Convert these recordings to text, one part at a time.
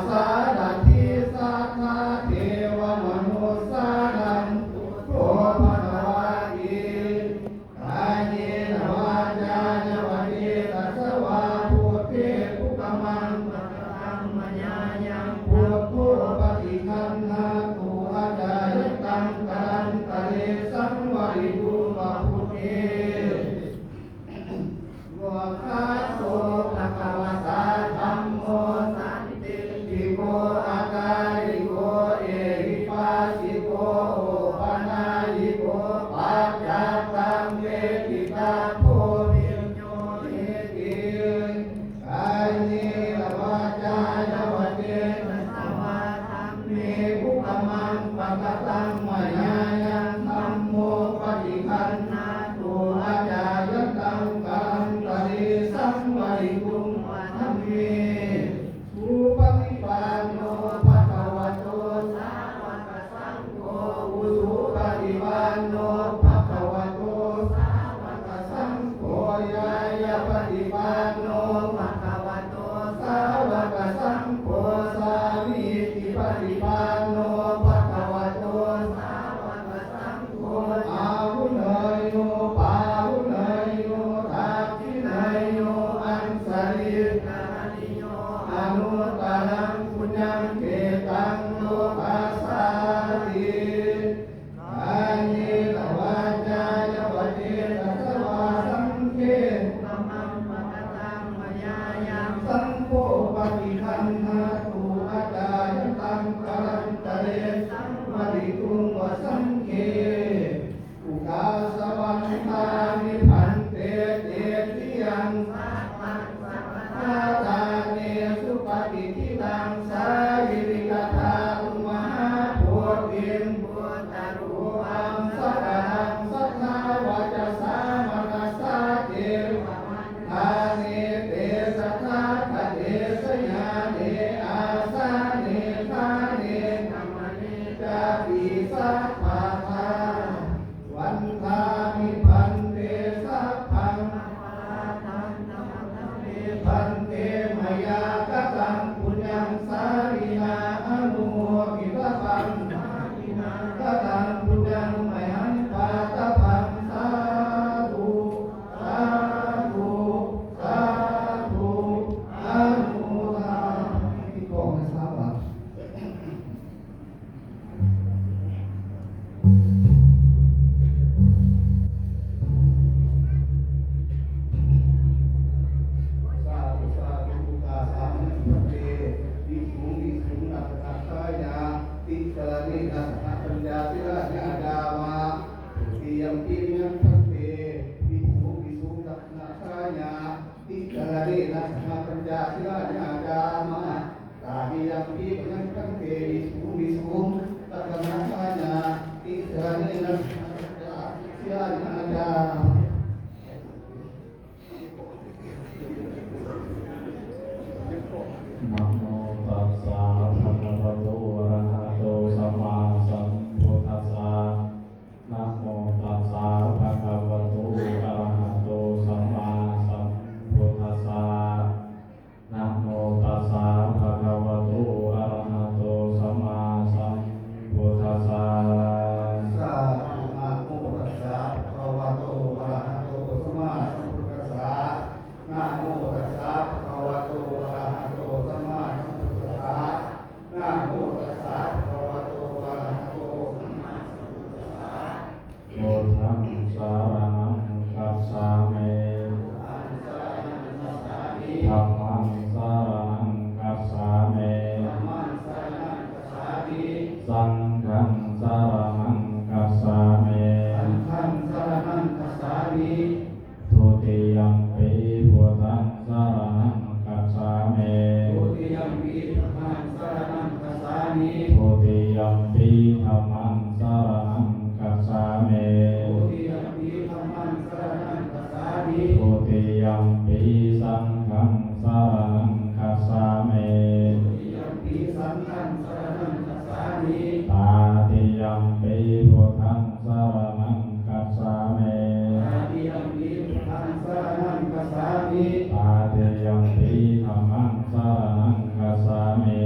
ສາລະທີສັດທາເທວະມະນຸດສານັງ ພຸດໂທ ພະຄະວາຕິ ກາເຍນະວາຈາຍະວະເຈຕະສະວາ ພຸດເທ ຄຸກະມັງ ປະກະຕັງ ມະຍາຍັງ ພຸດໂທ ປະຕິຄັນຫາຕຸ ອາຈາຍັນຕັງ ກະລັນຕະເລ ສັງວະລິຕຸງ ວະພຸດເທ ໂມຄະໂສ ພະຄະວະຕາ ທຳໂມ ສັນຕິຕິໂກ ອາກາລິໂກ ເອຫິປັດສິໂກ ໂອປະນາຍິໂກ ປັດຈັກຕັງ ເວທິຕັບໂພ ວິນໂຍ ເຫຕິ ກາເຍນະວາຈາຍະວະເຈຕະສະວາ ທຳເມ ຄຸກະມັງ ປະກະຕັງ ມະຍາຍັງ ທຳໂມ ປະຕິຄັນຫາຕຸ ອາຈາຍັນຕັງ ກະລັນຕະເລ ສັງວະລິຕຸງ ວະທຳເມ ສຸປະຕິປັນໂນ ພະຄະວະໂຕ ສາວະກະສັງ ໂຄ ອຸສຸປະຕິປັນໂນ ພະຄະວະໂຕ ສາວະກະສັງໂຄ ຍາຍະປະຕິປັນໂນ ພະຄະວະໂຕ ສາວະກະສັງໂຄ ສາມີຈິປະຕິປັນໂນ ພະຄະວະໂຕ ສາວະກະສັງໂຄ ອາຫຸເນຍໂຍ ປາຫຸເນຍໂຍ ທັກ ຂິເນຍໂຍ ອັນສະລີກະຣະນິໂຍ ອະນຸດຕະລັງ ປຸນຍັງເຂຕັງ ໂລກັດສາຕິ ກາເຍນະວາຈາຍະວະເຈຕະສະວາ ສັງເຄ ທຳມັງ ປະກະຕັງ ມະຍາຍັງ ສັງໂຄ ປະຕິຄັນຫາຕຸ ອາຈາຍັນຕັງ ກະລັນຕະເລ ສັງວະລິຕຸງ ວະສັງເຄ ອຸກາສະວັນທາມິ ພັນເຕ ເຕຕິຍັງ ສັກຂັງ ສະກະທາທາເນ ສຸປະຕິທິຕັງ ສາລີລິກະທາຕຸ ມະຫາໂພທິງ ພຸດທະຮູປັງ ສະກະທັງ ສັດທາ ວະຈະສາ ມະນະສາ ເຈວະ ທາເນ ເຕ ຕະຖາຄະເຕ ຊະຍາເນ ອາສາເນ ທາເນ ກຳມະເນ ຈາຕິ ສະພາທາ ວັນທາມິ ພັນເຕ ສັບພັງ ອະປະລາທັງ ຂະມະທະເມ ພັນເຕ ມະຍາກະຕັງ ປຸນຍັງ ສາວິນາ ອະນຸໂມທິຕະປັງ ສາວິນາກະຕັງ ປຸນຍັງ ມະຫັງ ປາຕະພັງ ສາທຸ ສາທຸ ສາທຸ ອະນຸໂມທາ ສາທຸ ສາທຸ ອຸກາສະ ມະຍັງ ພັນເຕ ວິສຸງ ວິສຸງ ລັກຂະນະທາຍາ ຕິສະລະເນ ລັກຂະນະປັນຍາ ສິລາຍາ ຍາມາ ທຸຕິຍຳປີ ມະຍັງ ພັນເຕ ວິສຸງ ວິສຸງ ລັກຂະນະທາຍາ ຕິສະລະເນ ລັກຂະນະປັນຍາ ສິລາຍາ ຍາມາ ຕະຕິຍຳປີ ມະຍັງ ພັນເຕ ວິສຸງ ວິສຸງ ລັກຂະນະທາຍາ ຕິສະລະເນ ລັກຂະນະປັນຍາ ສິລາຍາ ຍາມາ ນະໂມຕັດສະ ພະຄະວະໂຕ ອະລະຫະໂຕ ສຳມາສຳພຸດທັດສະ ນະໂມຕັດສະ ພະຄະວະໂຕ ອະລະຫະໂຕ ສຳມາສຳພຸດທັດສະ ນະໂມຕັດສະ ພະຄະວະໂຕ ອະລະຫະໂຕ ສຳມາສຳພຸດທັດສະ ສາທຸ ນະໂມຕັດສະ ພະຄະວະໂຕ ອະລະຫະໂຕ ສຳມາສຳພຸດທັດສະ ນະໂມຕັດສະ ພະຄະວະໂຕ ອະລະຫະໂຕ ສຳມາສຳພຸດທັດສະ ນະໂມຕັດສະ ພະຄະວະໂຕ ອະລະຫະໂຕ ສຳມາສຳພຸດທັດສະ ພຸດທັງສະລະນັງຄັດສາມິ ທັງສະລະນັງຄັດສາມິ ທຳມັງສະລະນັງຄັດສາມິ ທຳມັງສະລະນັງຄັດສາມິ ສັງຄັງສະລະນັງຄັດສາມິ ສັງຄັງສະລະນັງຄັດສາມິ ທຸຕິຍຳປີ ພຸດທັງສະລະນັງຄັດສາມິ ທຸຕິຍຳປີ ພຸດທັງສະລະນັງຄັດສາມິ ທຸຕິຍຳປີ ທຳມັງສະລະນັງຄັດສາມິ ທຸຕິຍຳປີ ທຳມັງສະລະນັງຄັດສາມິ ທຸຕິຍຳປີ ສັງຄັງສະລະນັງຄັດສາມິ ທຸຕິຍຳປີ ສັງຄັງສະລະນັງຄັດສາມິ ຕະຕິຍຳປີ ພຸດທັງສະລະນັງຄັດສາມິ ຕະຕິຍຳປີ ພຸດທັງສະລະນັງຄັດສາມິ ຕະຕິຍຳປີ ທຳມັງສະລະນັງຄັດສາມິ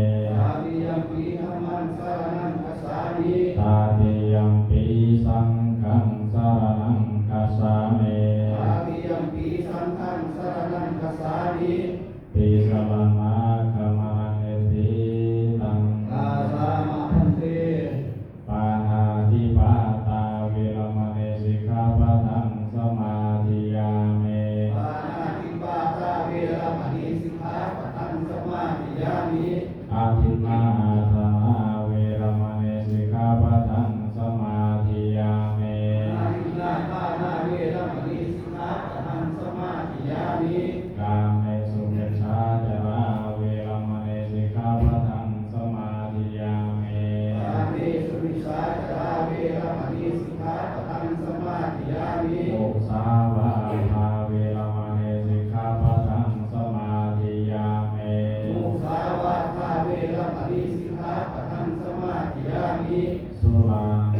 ລະມະນີ ສິກຂາປະທັງ ສະມາທິຍາມິ. ມຸສາວາທາ ເວລະມະນີ ສິກຂາປະທັງ ສະມາທິຍາມິ. ມຸສາວາທາ ເວລະມະນີ ສິກຂາປະທັງ ສະມາທິຍາມິ. ສຸລາເມ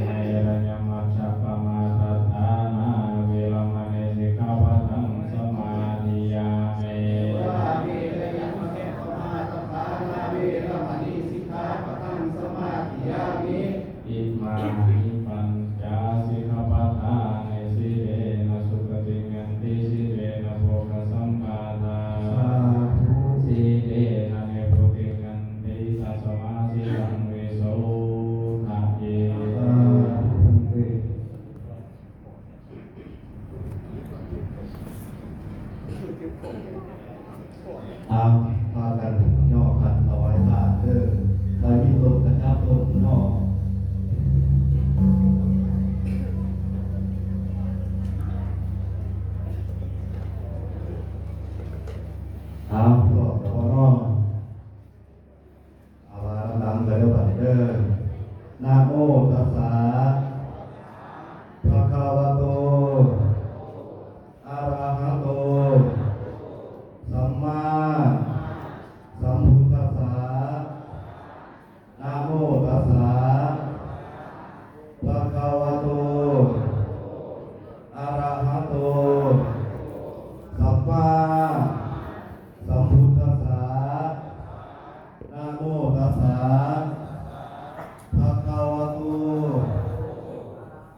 ລະຍະມັດຈະປະມາດຖານາ ເວລະມະນີ ສິກຂາປະທັງ ສະມາທິຍາມິ. ສຸລາເມລະຍະມັດຈະປະມາດຖານາ ເວລະມະນີ ສິກຂາປະທັງ ສະມາທິຍາມິ. ອິມານິປັນຈາສິກຂາປະທານິ ສີເລນະສຸຂະຕິງຍັນຕິ ສີເລນະໂພຄະສັມປາດາ ສາທຸ ສີເລນະນິບຸດຕິງຍັນຕິ ຕັດສະມາສີລັງວິໂສທະເອ. ສາທຸ ພັນເຕ. ເອົາ ພາກັນຍໍຂັນຖວາຍທານເດີ. ໃຜມີຕົ້ນກະຈັບຕົ້ນເນາະ. ເອົາ ພ້ອມແລ້ວບໍ່ເນາະ? ເອົາວ່ານຳກັນເດີ ບັດນີ້ເດີ. ນະໂມຕັດສະ ພະຄະວະໂຕ ອະລະຫະໂຕ ສຳມາສຳພຸດທັດສະ. ນະໂມຕັດສະ ພະຄະວະໂຕ ອະລະຫະໂຕ ສຳມາສຳພຸດທັດສະ. ນະໂມຕັດສະ ພະຄະວະໂຕ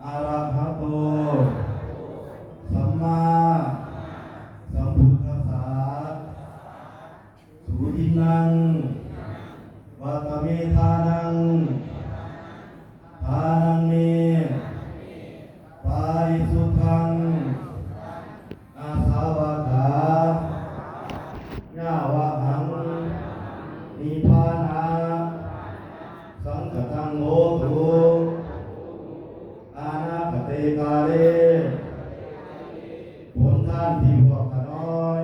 ອະລະຫະໂຕ ສຳມາສຳພຸດທັດສະ. ສຸທິນນັງ ວັດຕະເມທານັງ ທານັງເມ ປາລິສຸດທັງ ອາສາວະກາ ຍາວະຫັງ ນິບພານະ ສັງຄະຕັງໂຫຕຸ ອານາຄະເຕກາເລ. ຜົນທານທີ່ພວກຂ້ານ້ອຍ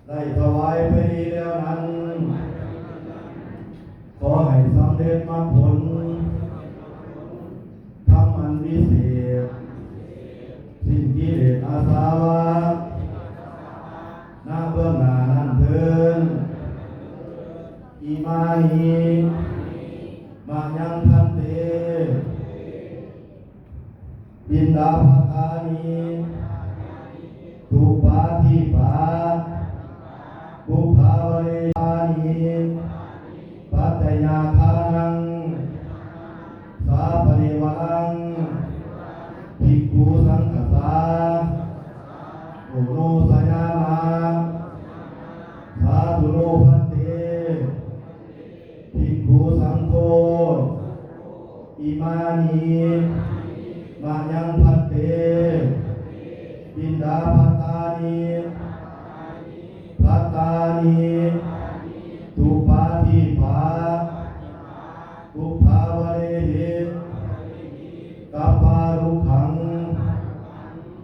ໄດ້ຖວາຍໄປດີແລ້ວນັ້ນ ຂໍໃຫ້ສຳເລັດມັກຜົນ ທຳອັນວິເສດ ສິ້ນກິເລດອາສາວະ ນະເບື້ອງໜ້ານັ້ນເທີນ. ອິມານິ ມະຍັງ ພັນເຕ ປິນດາພັດຕານິ ຕຸປາທີປາ ປຸບພາວະເລ ຍານິ ປັດຈະຍາທານັງ ສາປະລິວາລັງ ພິກຂຸສັງຄະສາ ໂອໂນສະຍາມະ ສາທຸໂນ ພັນເຕ. ພິກຂຸສັງໂຄ ອິມານິ ມະຍັງ ພັນເຕ ປິນດາພັດຕານິ ພັດຕານິ ຕຸປາທີປາ ປຸບພາວະເລຫິ ກັບປາລຸຄັງ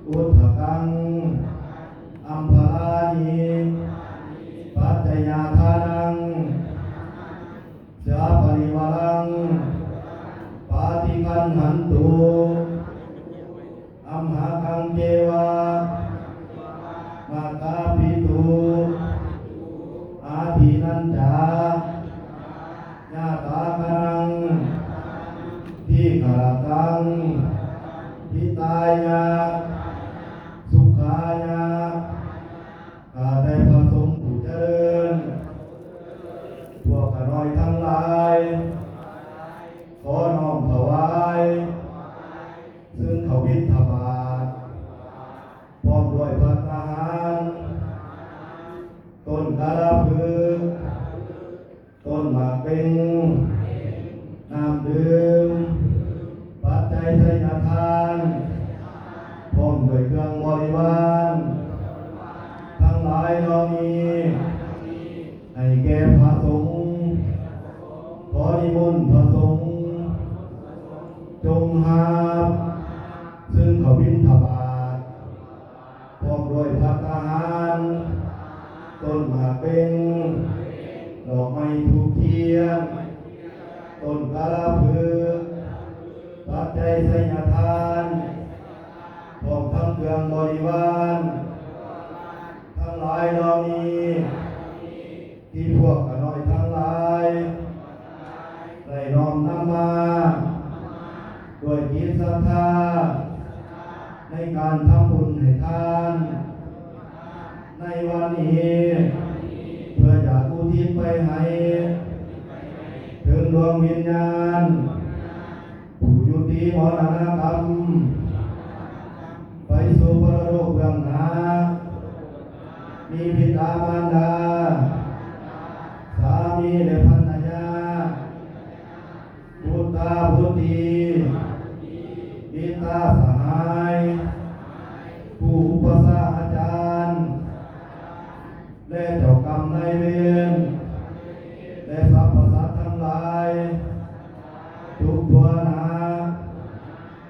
ອຸດທະກັງ ອັມພະລານິ ປັດຈະຍາທານັງ ສາປະລິວາລັງ ປາຕິຄັນຫັນຕຸ ອັມຫະກັງເຈວະ ມະຕາປິຕຸ ອາທິນັນຈາ ຍາຕາຄະນັງ ທີຄະລະຕັງ ຫິຕາຍະ ສຸຂາຍະ. ຂ້າແຕ່ພະສົງຜູ້ຈະເລີນ, ພວກຂ້ານ້ອຍທັງຫຼາຍ ຂໍນ້ອມຖວາຍ ຊຶ່ງເຂົ້າບິນທະບາດ ພ້ອມດ້ວຍພັດອາຫານ, ຕົ້ນກາລະພຶກ, ຕົ້ນໝາກເບັງ, ນ້ຳດື່ມ, ປັດໄຈໄຊຍະທານ, ພ້ອມດ້ວຍເຄື່ອງບໍລິວານ ທັງຫຼາຍເຫຼົ່ານີ້ ໃຫ້ແກ່ພະສົງ. ຂໍນິມົນພະສົງ ຈົ່ງຮັບຊຶ່ງເຂົ້າບິນທະບາດ ພ້ອມດ້ວຍພັດອາຫານ, ຕົ້ນໝາກເບັງ, ດອກໄມ້ທູບທຽນ, ຕົ້ນກາລະພຶກ, ປັດໄຈໄຊຍະທານ ພ້ອມທັງເຄື່ອງບໍລິວານທັງຫຼາຍເຫຼົ່ານີ້ ທີ່ພວກຂ້ານ້ອຍທັງຫຼາຍ ໄດ້ນ້ອມນຳມາ ດ້ວຍຈິດສັດທາ ໃນການທຳບຸນໃຫ້ທານ ໃນວັນນີ້ ເພື່ອຢາກອຸທິດໄປໃຫ້ ເຖິງດວງວິນຍານ ຜູ້ຍຸຕິມໍລະນະກຳ ໄປສູ່ປະລະດົກເບື້ອງໜ້າ ມີບິດາມານດາ ສາມີ ແລະພັນລະຍາ ບຸດຕາບຸດຕີ ມິດຕາສະຫາຍ ຜູ້ອຸປະຊາອາຈານ ແລະເຈົ້າກຳນາຍເວນ ແລະສັບພະສັດທັງຫຼາຍ ທຸກທົ່ວໜ້າ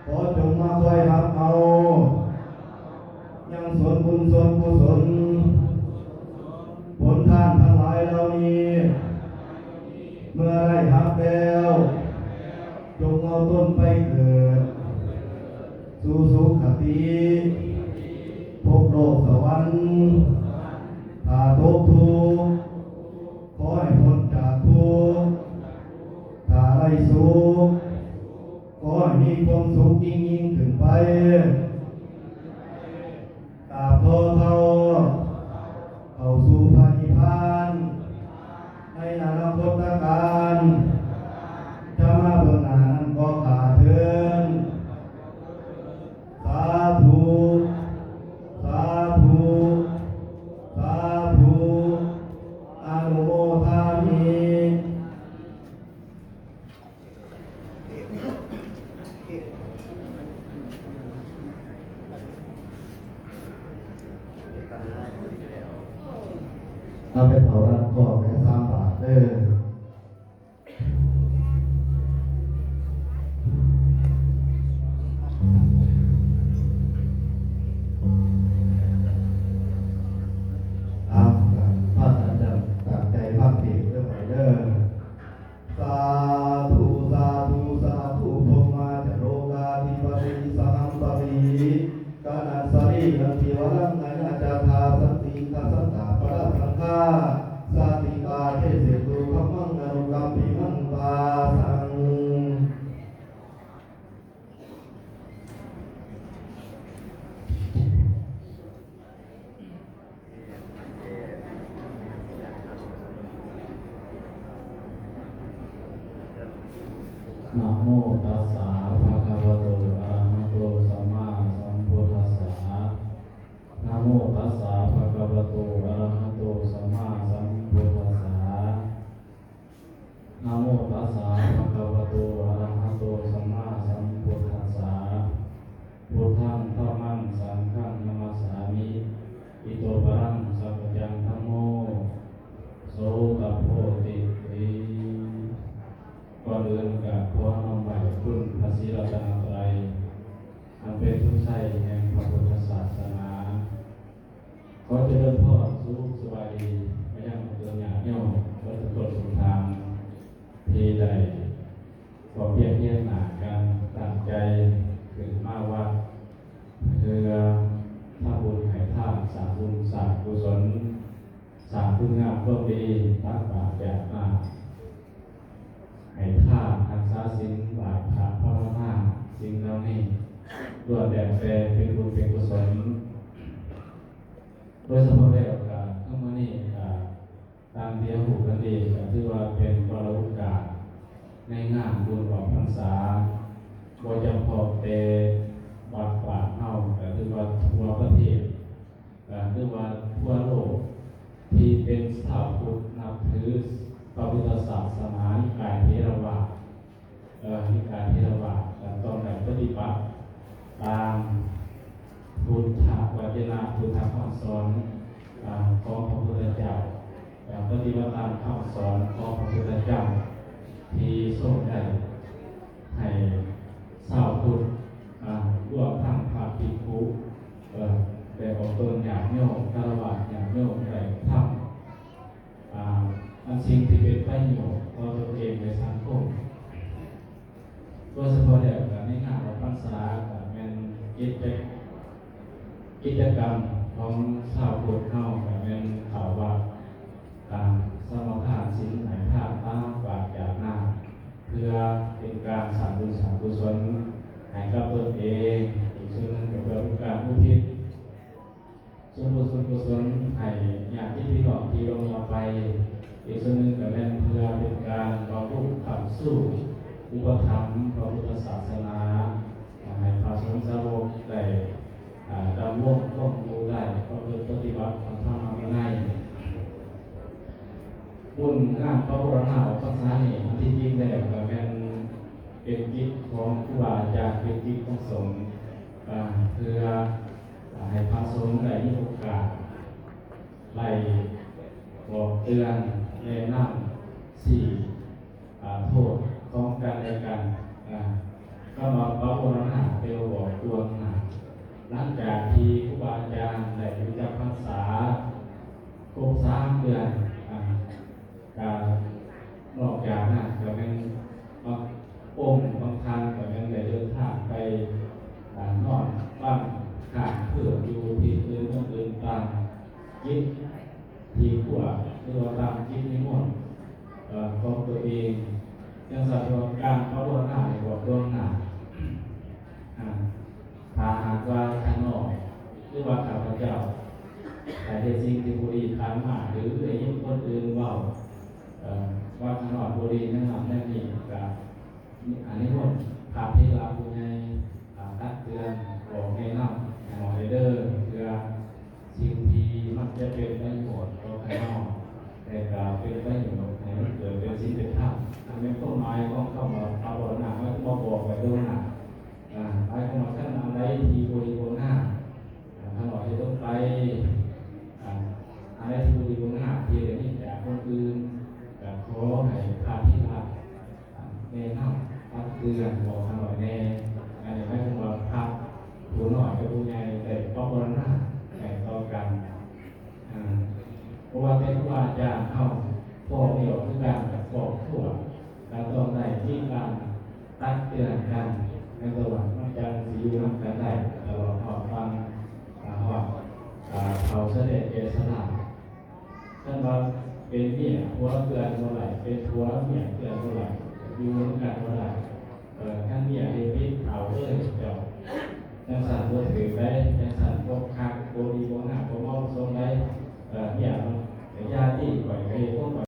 ຂໍຈົ່ງມາຄອຍຮັບເອົາ ຍັງສ່ວນບຸນສ່ວນກຸສົນ ຜົນທານທັງຫຼາຍເຫຼົ່ານີ້ ເມື່ອໄດ້ຮັບແລ້ວ ຈົ່ງເອົາຕົນໄປເກີດ ສູ່ສຸຄະຕິ ພົບໂລກສະຫວັນ ຖ້າຕົກທຸກ ຂໍໃຫ້ພົ້ນຈາກທຸກ ຖ້າໄດ້ສຸກ ຂໍໃຫ້ມີຄວາມສຸກຍິ່ງໆຂຶ້ນໄປ ຕາບຕໍ່ເທົ່າ ເຂົ້າສູ່ພະນິບພານ ໃນອະນາຄົດຕະການ ຈະມາເບື້ອງໜ້ານັ້ນກໍຂ້າເທີນ ສາທຸ ສາທຸ ສາທຸ ອະນຸໂມທາມິ. ເອົາໄປເຜົາລັດຄອກໃຫ້ສາມບາດເດີ້. ເອົາ ພາກັນຕັ້ງໃຈຟັງເທດເດີ້ ໄປເດີ້. ສາທຸ ສາທຸ ສາທຸ ພົມມາຈະໂລກາທິປະຕິ ສະຫັມປະຕິ ກະນັດສະລີ ນັນທິວະລັງ ອາຍາຈາທາ ສັນຕິ ຄະສັນຕາ ປະລະສັງຄາ ສາຕິກາ ເທເສຕຸ ທຳມັງ ອະນຸກຳປິມັງ ປາສັງ. ນະໂມຕັດສະ ພະຄະວະໂຕ ອະລະຫະໂຕ ສຳມາສຳພຸດທັດສະ. ນະໂມຕັດສະ ພະຄະວະໂຕ ອະລະຫະໂຕ ສຳມາສຳພຸດທັດສະ. ນະໂມຕັດສະ ພະຄະວະໂຕ ອະລະຫະໂຕ ສຳມາສຳພຸດທັດສະ. ພຸດທັງ ທຳມັງ ສັງຄັງ ນະມັດສາມິ. ອິໂຕປະລັງ ສັກຈະທັງ ທຳໂມ ໂສຕະໂພ ຕິຕິ. ກ່ອນອື່ນກໍຂໍນ້ອມໄຫວ້ຄຸນພະສີລັດຕະນະໄຕ ອັນເປັນທຸງໄຊແຫ່ງພະພຸດທະສາສະໜາ. ຂໍຈະເລີນພອນ ສຸກສະບາຍດີ ມາຍັງຕົນຍາດໂຍມເບິດທຸກຄົນທຸກທ່ານ ທີ່ໄດ້ພ້ອມພຽງຮຽງໜ້າກັນ ຕັ້ງໃຈຂຶ້ນມາວັດ ເພື່ອທຳບຸນໃຫ້ທານ ສ້າງບຸນສ້າງກຸສົນ ສ້າງຄຸນງາມຄວາມດີ ຕັກບາດຢາດນ້ຳ ໃຫ້ທານ ຮັກສາສິນ ໄຫວ້ພະ ພາວະນາ ສິ່ງເຫຼົ່ານີ້ລ້ວນແລ້ວແຕ່ເປັນບຸນເປັນກຸສົນ. ໂດຍສະເພາະແລ້ວກະ ໃນມື້ນີ້ກະ ຕາມທີ່ເຮົາຮູ້ກັນດີ ກະຖືວ່າເປັນວາລະໂອກາດໃນງານບຸນອອກພັນສາ ບໍ່ຈຳເພາະແຕ່ວັດບ້ານເຮົາ ກະຖືວ່າທົ່ວປະເທດ ກະຖືວ່າທົ່ວໂລກ ທີ່ເປັນຊາວພຸດນັບຖືພະພຸດທະສາສະໜາ ນິກາຍເຖລະວາດ ເອີ ນິກາຍເຖລະວາດ ກະຕ້ອງໄດ້ປະຕິບັດຕາມພຸດທະວະຈະນະ ພຸດທະຄຳສອນ ອາ ຂອງພະພຸດທະເຈົ້າ ແລະ ປະຕິບັດຕາມຄຳສອນຂອງພະພຸດທະເຈົ້າ ທີ່ຊົງໄດ້ໃຫ້ຊາວພຸດ ອາ ລວມທັງພະພິກຂຸ ເອີ ແລະ ອອກຕົນຍາດໂຍມ ຄາລະວາດຍາດໂຍມໄດ້ທຳ ອາ ອັນສິ່ງທີ່ເປັນປະໂຫຍດຕໍ່ຕົນເອງ ແລະ ສັງຄົມ. ໂດຍສະເພາະແລ້ວກະໃນ ກິດຈະ ກິດຈະກຳຂອງຊາວພຸດເຮົາກໍແມ່ນເຂົ້າວັດ ການສະມາທານສິນ ໃຫ້ທານຕາມປາກຢາກໜ້າ ເພື່ອເປັນການສ້າງບຸນສ້າງກຸສົນໃຫ້ກັບຕົນເອງ, ອີກສ່ວນໜຶ່ງກໍເພື່ອເປັນການອຸທິດ ສ່ວນບຸນສ່ວນກຸສົນໃຫ້ຍາດຕິພີ່ນ້ອງທີ່ລ່ວງລັບໄປ, ອີກສ່ວນໜຶ່ງກໍແມ່ນເພື່ອເປັນການບຳລຸຄ້ຳຊູ ອຸປະຖຳພະພຸດທະສາສະໜາ ໃຫ້ພະສົງສາວົກໄດ້ ອ່າ ດຳລົງຄົງຢູ່ໄດ້ ປະພຶດປະຕິບັດທຳມະວິໄນ. ບຸນງານປະບູລະນາອອກພັນສານີ້ ອັນທີ່ຈິງແລ້ວກໍແມ່ນເປັນກິດຂອງຄູບາອາຈານ, ເປັນກິດຂອງສົງ ອ່າ ເພື່ອ ອ່າ ໃຫ້ພະສົງໄດ້ມີໂອກາດໄດ້ບອກເຕືອນແນະນຳ ຊີ້ ອ່າ ໂທດຂອງກັນແລະກັນ. ອ່າ ຄຳວ່າປະບູລະນາ ແປວ່າບອກລ່ວງໜ້າ. ຫຼັງຈາກທີ່ຄູບາອາຈານໄດ້ຢູ່ຈຳພັນສາຄົບສາມເດືອນ ອ່າ ກະນອກຈາກນັ້ນກະແມ່ນບາງອົງບາງທ່ານກະແມ່ນໄດ້ເດີນທາງໄປ ອ່າ ນອນບ້ານຂ້າງເພື່ອນຢູ່ທີ່ອື່ນເມືອງອື່ນຕາມຈິດທີ່ຄວບ ຫຼືວ່າຕາມຈິດນິມົນ ເອີ ຂອງຕົວເອງ. ຈັ່ງຊັ້ນວ່າການປະບູລະນາໃຫ້ບອກລ່ວງໜ້າ ອ່າ ຖ້າຫາກວ່າຂ້ານ້ອຍ ຫຼືວ່າຂ້າພະເຈົ້າ ໄດ້ເຮັດສິ່ງທີ່ບໍ່ດີຜ່ານມາ ຫຼືໄດ້ຍິນຄົນອື່ນເວົ້າ ເອີ ວ່າຂ້ານ້ອຍບໍ່ດີແນວນັ້ນແນວນີ້ ກໍ ອັນນີ້ ພະເຖລະຜູ້ໃຫຍ່ ອ່າ ຕັກເຕືອນ ບອກແນະນຳໃຫ້ເຮົາໄດ້ເດີ ເພື່ອສິ່ງທີ່ມັນຈະເປັນປະໂຫຍດຕໍ່ໃຫ້ເຮົາ ແລະກໍເປັນປະໂຫຍດໃຫ້ມັນເກີດເປັນສິນເປັນທຳ. ອັນແມ່ນຄວາມໝາຍຂອງຄຳວ່າປະບູລະນາ ໝາຍເຖິງວ່າບອກໄວ້ລ່ວງໜ້າ. ອ່າ ໝາຍຄວາມວ່າ ຄັນອັນໃດທີ່ບໍ່ດີບໍ່ງາມ ອ່າ ຂ້ານ້ອຍເຮັດລົງໄປ ອ່າ ອັນໃດທີ່ບໍ່ດີບໍ່ງາມທີ່ໄດ້ຍິນຈາກຄົນອື່ນ ກໍຂໍໃຫ້ພະເຖລະ ແນະນຳຕັກເຕືອນບອກຂ້ານ້ອຍແດ່. ອັນນີ້ໝາຍເຖິງວ່າພະຜູ້ນ້ອຍກັບຜູ້ໃຫຍ່ໄດ້ປະບູລະນາໃຫ້ຕໍ່ກັນ. ອ່າ ບໍ່ວ່າແຕ່ຄູບາອາຈານເຮົາ ພໍ່ແມ່ອອກຄືກັນກັບຄອບຄົວ ກໍຕ້ອງໄດ້ມີການຕັກເຕືອນກັນ ໃນຕົວມັນຈັ່ງຊິຢູ່ນຳກັນໄດ້ຕະຫຼອດຮອດຟັງ ອ່າ ຮອດ ອ່າ ເຖົ້າຊະແລແກ່ຊະລາ. ຄັນວ່າເປັນເມຍຜົວເກື້ອນບໍ່ໄດ້ ເປັນຜົວເມຍເກື້ອນບໍ່ໄດ້ ຢູ່ນຳກັນບໍ່ໄດ້. ເອີ ຄັນເມຍເຮັດຜິດເຖົ້າເອີຍເຈົ້າ ຈັ່ງຊັ້ນບໍ່ຖືກໃດ ຈັ່ງຊັ້ນບໍ່ຄັກ ບໍ່ດີ ບໍ່ງາມ ບໍ່ເໝາະສົ